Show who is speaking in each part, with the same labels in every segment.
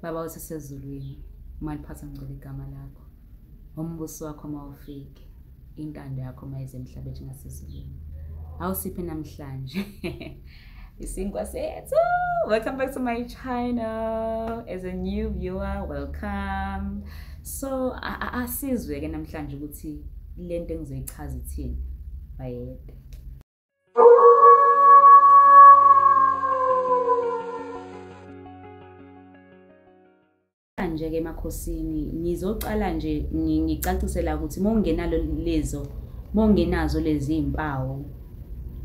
Speaker 1: Baba osezulwini, maliphatha ngcwele igama lakho. Umbuso wakho mawufike, intando yakho mayize emhlabeni njengasezulwini. Awusiphe namhlanje isinkwa sethu. Welcome back to my channel. As a new viewer, welcome. So asizwe ke namhlanje ukuthi lento engizoyichaza ithini. Bayede. Nje ke emakhosini ngizocala nje ngicacisela ukuthi mawungenalo lezo mawungenazo lezi impawu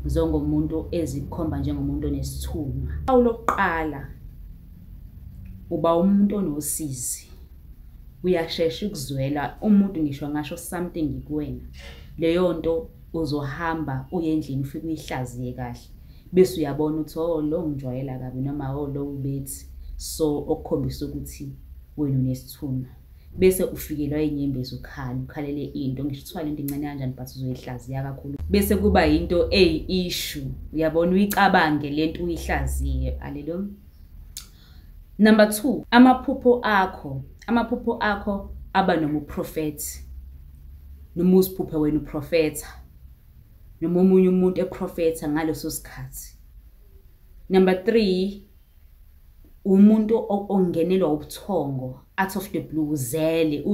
Speaker 1: zongomuntu ezikhomba njengomuntu onesithunywa. Uphawu lokuqala uba umuntu onosizi, uyashesha ukuzwela umuntu ngisho ngasho something kuwena, leyo nto uzohamba uye endlini ufike uyihlaziye kahle bese uyabona ukuthi oh lo ngijwayela kabi noma oh lo ubethi, so okukhombisa ukuthi wena unesithunywa. Bese ufikelwa inyembezi ukhala ukhalele into ngisho kuthiwa lento incane kanjani but uzoyihlaziya kakhulu, bese kuba into eyi-issue, uyabona, uyicabange lento uyihlaziye. Haleluya. Number 2, amaphupho akho aba nomuprofethi, noma uziphuphe wena uprofetha noma omunye umuntu eprofetha ngaleso sikhathi. Number 3, umuntu ongenelwa ubuthongo out of the blue, uzele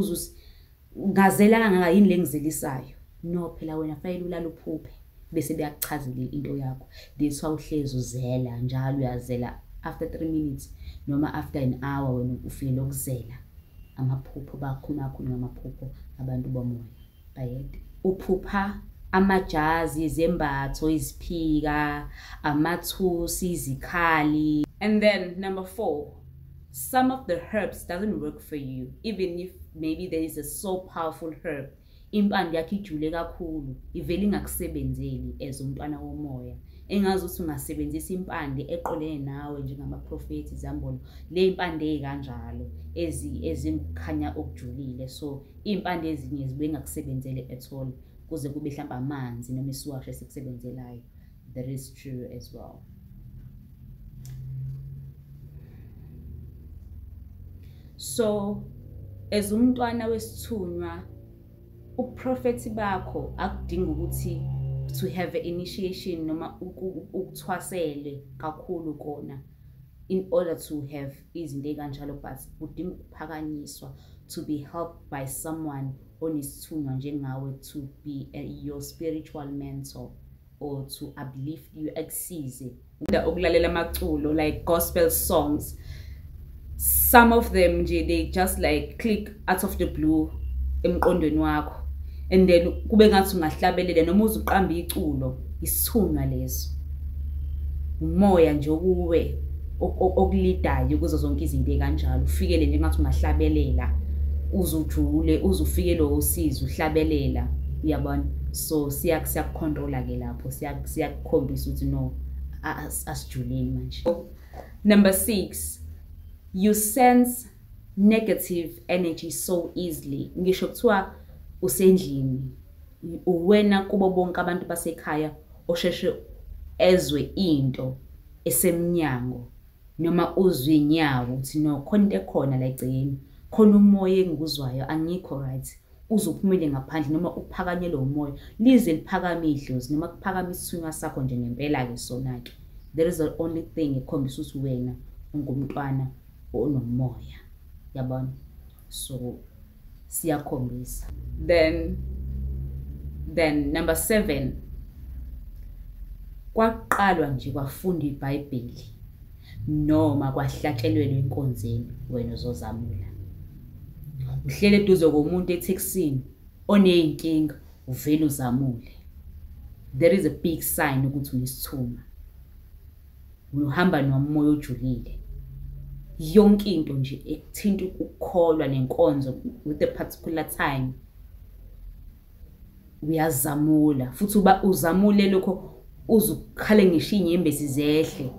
Speaker 1: ngazela kangaka yini lengizelisayo. No, phela wena fanele ulale uphuphe bese beyakuchazela into yakho. That's why uhlezi uzela njalo, uyazela after 3 minutes noma after an hour wena ufike lokuzela. Amaphupho bakhuluma kakhulu ngamaphupho abantu bomoya. Bayede. Uphupha amajazi, izembatho, iziphika, amathusi, izikhali. And then number 4, some of the herbs doesn't work for you, even if maybe there is a so powerful herb. Impande yakho ijule kakhulu, ivele ingakusebenzeli as umntwana womoya. Engazi ukuthi ungasebenzisa impande eqolene nawe njengamaprofethi, izambolo, le impande ezikanjalo ezingukukhanya okujulile. So impande ezinye zibuye ingakusebenzeli at all, kuze kube mhlawumbe amanzi noma isiwasho esikusebenzelayo. That is true as well. So as umntwana wesithunywa, uprofethi bakho akudingi ukuthi to have an initiation noma ukuthwasele kakhulu kona in order to have izinto ezikanjalo, but udinga ukuphakanyiswa, to be helped by someone onesithunywa njengawe, to be your spiritual mentor or to uplift you, akusize. Ukulalela amaculo like gospel songs, some of them nje they just like click out of the blue emqondweni wakho, and then kube ngathi ungahlabelela noma uzuqamba iculo. Isithunywa leso, umoya nje okuwe okulidayo kuzo zonke izinto ekanjalo, ufikele nje ngathi ungahlabelela, uzujule uzufikele usizo uhlabelela, uyabona. So siyakucontrola ke lapho, siyakukhombisa ukuthi no, asijuleni manje. Number 6, you sense negative energy so easily. Ngisho kuthiwa usendlini, uwena kubo bonke abantu basekhaya osheshe ezwe into esemnyango noma uzwe inyawo ukuthi no, khona into ekhona la egcekeni, khona umoya engikuzwayo, angikho right. Uzophumele ngaphandle noma uphakanyelwe umoya, lize liphakame idlozi noma kuphakame isithunywa sakho nje ngempela ke sona ke. There is the only thing ekhombisa ukuthi wena ungumntwana onomoya, yabona. So siyakhombisa. Then number 7, kwaqalwa nje kwafundwa iBhayibheli noma kwahlatshelelwa enkonzeni, wena uzozamula. Uhlele eduze komuntu ethekisini oneyinkinga, uvele uzamule. There is a big sign ukuthi unesithunywa, uhamba nomoya ojulile. Yonke into nje ekuthinta ukukholwa nenkonzo with a particular time uyazamula, futhi uba uzamule lokho uzukhale ngisho inyembezi zehle.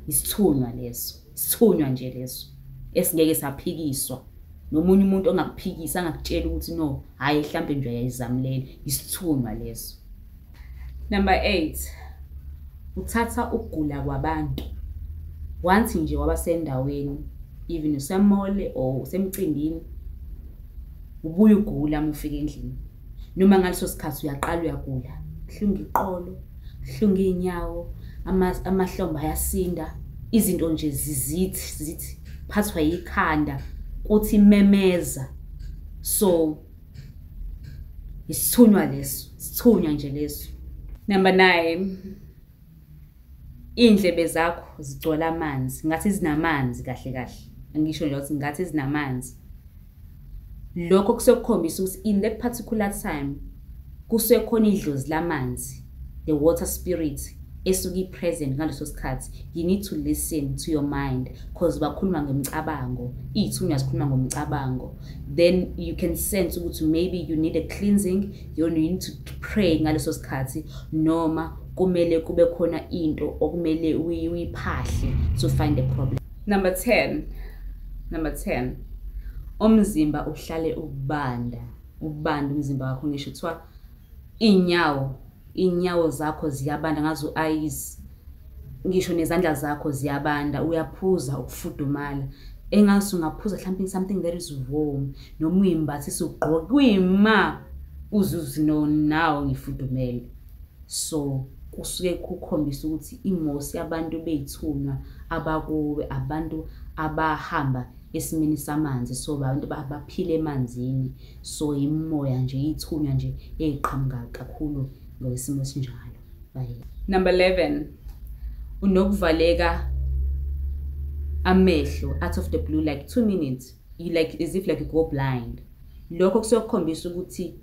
Speaker 1: Isithunywa leso, isithunywa nje leso esingeke saphikiswa nomunye umuntu ongakuphikisa angakutshela ukuthi no, hayi mhlambe nje uyayizamulela. Isithunywa leso. Number 8, uthatha ukugula kwabantu. Once nje wabasendaweni Even use-mall or usemcimbini, ubuye ugula uma ufika endlini, noma ngaleso sikhathi uyaqala uyagula, kuhlunga iqolo, kuhlunga iy'nyawo, amahlombe ayasinda, izinto nje zizithi zithi phathwa yikhanda, kuthi memeza. So isithunywa leso, isithunywa nje leso. Number 9, iy'ndlebe zakho zigcwala amanzi, ngathi zinamanzi kahle kahle. Angisho nje ukuthi ngathi zinamanzi. Lokho kusokukhombisa ukuthi in that particular time kusuke khona idlozi lamanzi, the water spirit esuke i-present ngaleso sikhathi. You need to listen to your mind, because bakhuluma ngemicabango, iy'thunywa zikhuluma ngomcabango. Then you can sense ukuthi maybe you need a cleansing, you need to pray ngaleso sikhathi, noma kumele kube khona into okumele uyiphahle to find the problem. Number 10, umzimba uhlale ubanda, ubanda umzimba wakho. Ngisho kuthiwa iy'nyawo zakho ziyabanda ngazo u-ayisi, ngisho nezandla zakho ziyabanda, uyaphuza ukufudumala. Engathi ungaphuza mhlawumbe something that is warm, noma uyimbathise ugqoke, kuyima uzuze nawe ngifudumele. So kusuke kukhombisa ukuthi imosi yabantu bey'thunywa abakuwe, abantu abahamba esimeni samanzi, so abantu abaphila emanzini. So imimoya nje, iy'thunywa nje ey'qhamuka kakhulu ngokwesimo esinjalo. Number 11, unokuvaleka amehlo out of the blue, like 2 minutes, you like as if like you go blind. Lokho kusokukhombisa ukuthi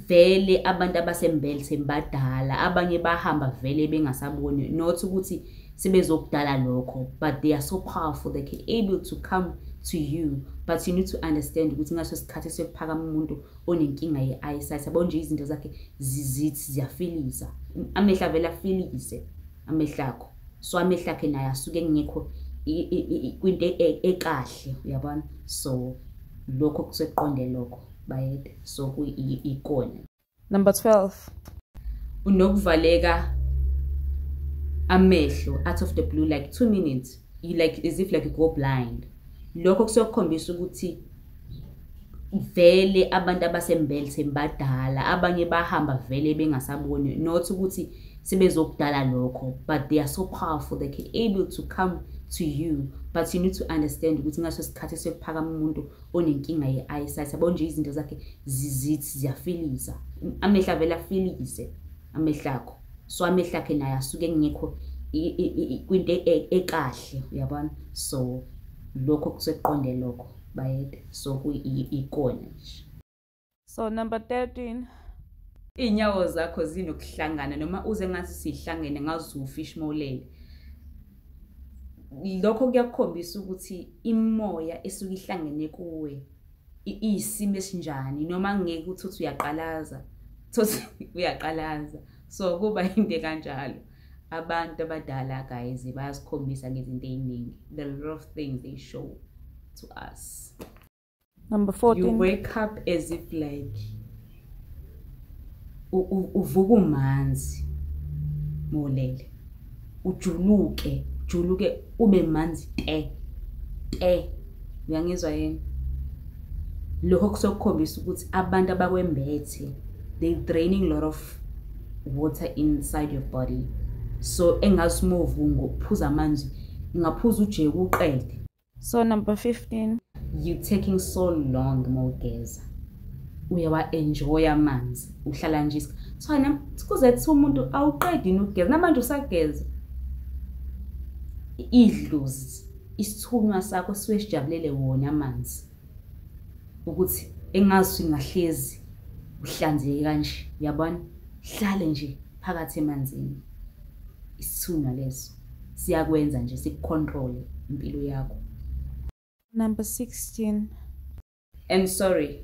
Speaker 1: vele abantu abasembeletheni badala, abanye bahamba vele bengasaboni, not ukuthi sebezokudala lokho, but they are so powerful, they can able to come to you. But you need to understand ukuthi ngaso sikhathi sekuphakama umuntu onenkinga ye-eyesight, yabo nje izinto zakhe zizithi ziyafiliza, amehlo avele afilize amehlo akho. So amehlo akhe naye asuke engekho kwinto ekahle, uyabona. So lokho kuseqonde lokho bayede, so ikona.
Speaker 2: Number 12,
Speaker 1: unokuvaleka amehlo out of the blue, like 2 minutes, you like as if like you go blind. Lokho kusokukhombisa ukuthi vele abantu abasembeletheni badala, abanye bahamba vele bengasaboni, not ukuthi sebezokudala lokho, but they are so powerful, they can able to come to you. But you need to understand ukuthi ngaso sikhathi sekuphakama umuntu onenkinga ye-eyesight, yabo nje izinto zakhe zizithi ziyafiliza, amehlo avele afilize amehlo akho. So amehlo akhe naye asuke engekho kwinto ekahle, uyabona. So lokho kuseqonde lokho bayede, so ikona nje.
Speaker 2: So number 13,
Speaker 1: iy'nyawo zakho zinokuhlangana, noma uze ngathi sihlangene ngaze ufish mawulele. Lokho kuyakukhombisa ukuthi imimoya esuke ihlangene kuwe iyisimo esinjani, noma ngeke uthi uyaqalaza, uthi uyaqalaza. So kuba into kanjalo. Abantu abadala guys bayasikhombisa ngezinto ey'ningi, the lot of things they show to us.
Speaker 2: Number 14,
Speaker 1: you wake up as if like uvuka umanzi mawulele, ujuluke juluke ube manzi te te, uyangizwa yini? Lokho kusokukhombisa ukuthi abantu abakwembethe, they draining a lot of water inside your body. So engasimove ngokuphuza amanzi, ungaphuza ujeke uqede.
Speaker 2: So number 15,
Speaker 1: you taking so long mawugeza, uyawa enjoy amanzi, uhlala nje so kuze kuthi umuntu awuqedi nokugeza, namanje usageza. Idlozi, isithunywa sakho sisuke sijabulele wona amanzi, ukuthi engazi ingahlezi uhlanzeke kanje, uyabona, hlale nje phakathi emanzini. Isithunywa leso siyakwenza nje sikucontrol impilo yakho.
Speaker 2: Number 16,
Speaker 1: and sorry,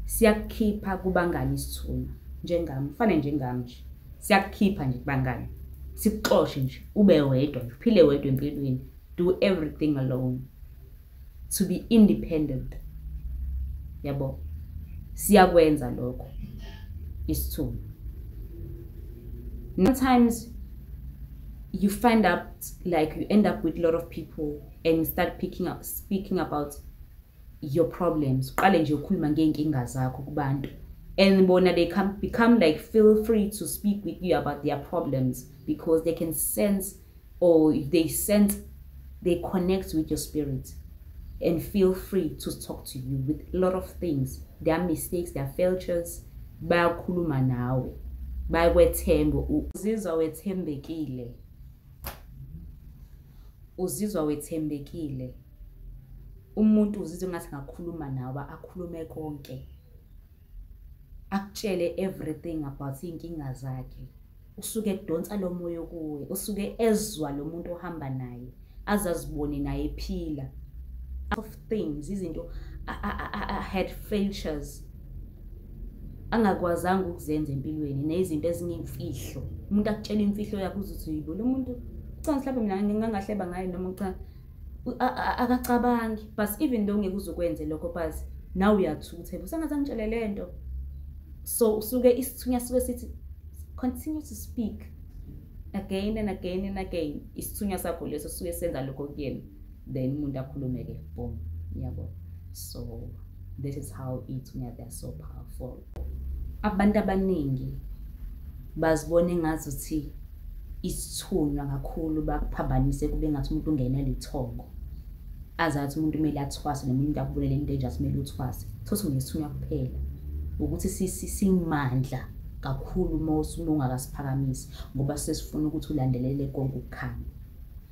Speaker 1: siyakukhipha kubangani isithunywa, njengami, fane njengami nje, siyakukhipha nje kubangani, sikuxoshe nje, ube wedwa nje, uphile wedwa empilweni, do everything alone, to be independent, yabo. Siyakwenza lokho isithunywa. Sometimes You find out like you end up with a lot of people and start picking up, speaking about your problems. Uqale nje ukhuluma ngey'nkinga zakho kubantu, and bona they can become like feel free to speak with you about their problems because they can sense, or they sense, they connect with your spirit and feel free to talk to you with a lot of things, their mistakes, their failures. Bayakhuluma nawe, bayakwethemba, uzizwa wethembekile, uzizwa wethembekile. Umuntu uzizwa ngathi ngakhuluma nawe, akhulume konke, akutshele everything about iy'nkinga zakhe. Usuke edonsa lo moya kuwe, usuke ezwa lo muntu ohamba naye, azazibone naye ephila of things, izinto had failures angakwazanga ukuzenza empilweni, nezinto ezingimfihlo. Umuntu akutshela imfihlo yakhe, uzuthi yibo lo muntu, cha, mhlawumbe mina ngingangahleba ngaye, noma cha, akacabangi. But even though ngeke uzukwenze lokho, but nawe uyathutha usengathi angitshele lento. So usuke isithunywa suke sithi continue to speak again and again and again. Isithunywa sakho leso suke senza lokho kuyena, then umuntu akhulume-ke, boom, yabo. So this is how iy'thunywa, they are so powerful. Abantu abaningi bazibona engazuthi isithunywa kakhulu, bakuphambanise kube ngathi umuntu ungenela ithongo, azathi umuntu kumele athwase, noma umuntu akubonele into enje kumele uthwase. Thothi unesithunywa kuphela ukuthi simandla kakhulu uma ungakasiphakamisi, ngoba sesifuna ukuthi ulandelele konke ukukhanya,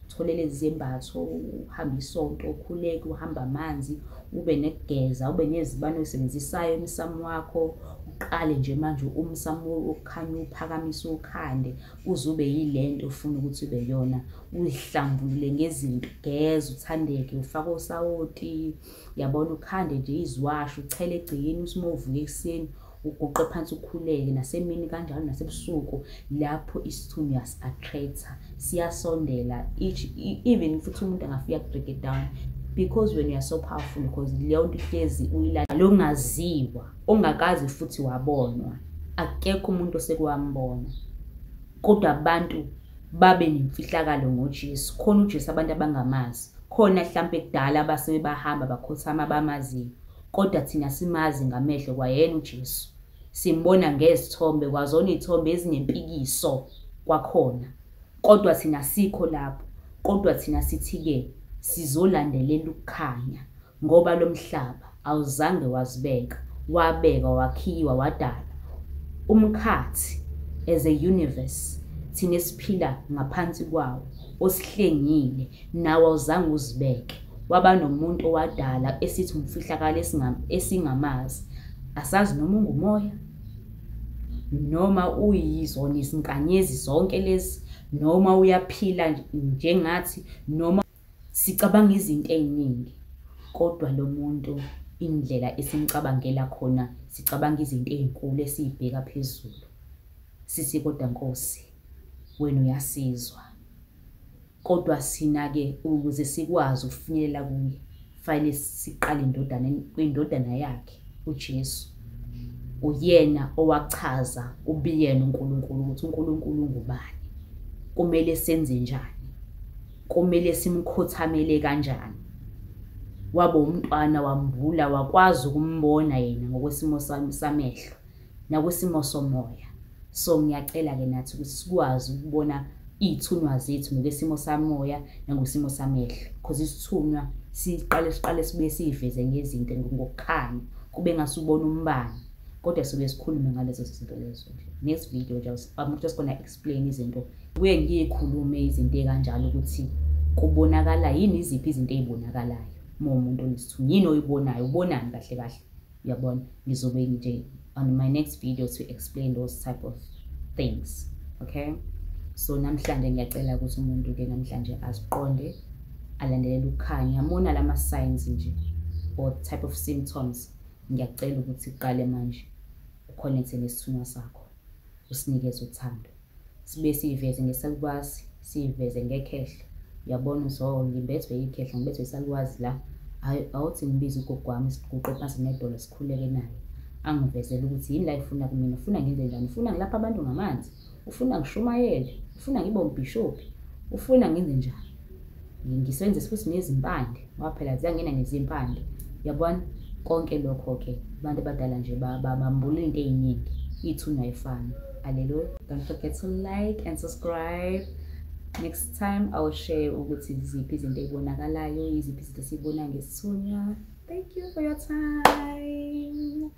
Speaker 1: uthole lezi zembatho, uhambe isonto, ukhuleke, uhambe amanzi, ube nekugeza, ube nezibane oyisebenzisayo emsamo wakho. Uqale nje manje umsamo wokukhanya, uphakamise ukhande uze ube yilento ofuna ukuthi ube yona, uzihlambulule ngezinto, geza, uthandeke, ufake osawoti, uyabona, ukhande nje iziwasho, uchele egcekeni, uthi uma uvuka ekuseni uguqe phansi ukhuleke, nasemini kanjalo, nasebusuku. Lapho isithunywa si-attract-a, siyasondela. Each even futhi umuntu angafika break it down because when you are so powerful, because leyo nto ihlezi uyilanda longaziwa, ongakazi futhi wabonwa, akekho umuntu osekwambona, kodwa abantu babe nemfihlakalo ngoJesu. Khona uJesu abantu abangamazi khona, mhlambe kudala abase bahamba bakhothama abamaziyo, kodwa thina simazi ngamehlo kwayena uJesu, simbona ngezithombe, kwazona iy'thombe ezinempikiso kwakhona, kodwa thina sikho lapho. Kodwa thina sithi-ke sizolandelela ukukhanya, ngoba lo mhlaba awuzange wazibeka, wabekwa, wakhiwa, wadala umkhathi as a universe, thina esiphila ngaphansi kwawo, osihlengile nawe awuzange uzibeke, waba nomuntu owadala esithi umfihlakalo esingamazi, asazi noma ungumoya, noma uyizona izinkanyezi zonke lezi, noma uyaphila njengathi, noma sicabanga izinto ey'ningi, kodwa lo muntu indlela esimcabangela khona, sicabanga izinto ey'nkulu esiy'bheka phezulu, sithi kodwa Nkosi wena uyasizwa. Kodwa sina-ke ukuze sikwazi ukufinyelela kuye, fanele siqale kwindodana yakhe uJesu. Uyena owachaza ubuyena uNkulunkulu, ukuthi uNkulunkulu ungubani, kumele senze njani, kumele simkhothamele kanjani. Waba umntwana, wambula, wakwazi ukumbona yena ngokwesimo samehlo nakwesimo somoya. So ngiyacela-ke nathi ukuthi sikwazi ukubona iy'thunywa zethu ngokwesimo samoya nangokwesimo samehlo, because isithunywa siqale sibuye siyiveze ngezinto ngokukhanya, kube ngase ubone umbani, kodwa sobe sikhulume ngalezo zinto lezo nje. Next video nje I'm just gonna explain izinto, kuye ngiyikhulume izinto ey'kanjalo, ukuthi kubonakala yini, iziphi izinto ey'bonakalayo uma umuntu onesithunywa, yini oyibonayo, ubonani kahle kahle, uyabona. Ngizobe nje on my next video to explain those type of things, okay? So namhlanje ngiyacela ukuthi umuntu-ke namhlanje aziqonde, alandelele ukukhanya, mona lama signs nje or type of symptoms, ngiyacela ukuthi uqale manje uconnecte nesithunywa sakho, usinikeze uthando, sibe siyiveze ngesalukwazi, siyiveze ngekhehla, uyabona. So ngibethwe ikhehla, ngibethwe isalukwazi la, awuthi ngibize ugogo wami, siguqe phansi nedolo, sikhuleke naye, angivezele ukuthi yini la ifuna kumina, ufuna ngenze njani, ufuna ngilapha abantu ngamanzi, ufuna ngishumayele, ufuna ngibe umbhishobhi. Ufuna ngenze njani? Ngisebenzise futhi nezimpande, ngoba phela ziyangena nezimpande. Yabona? Konke lokho-ke abantu abadala nje bambula into ey'ningi. Iy'thunywa ayifani. Hallelujah. Don't forget to like and subscribe. Next time I will share ukuthi ziphi izinto ey'bonakalayo, yiziphi izinto esiyibonayo ngesithunywa. Thank you for your time.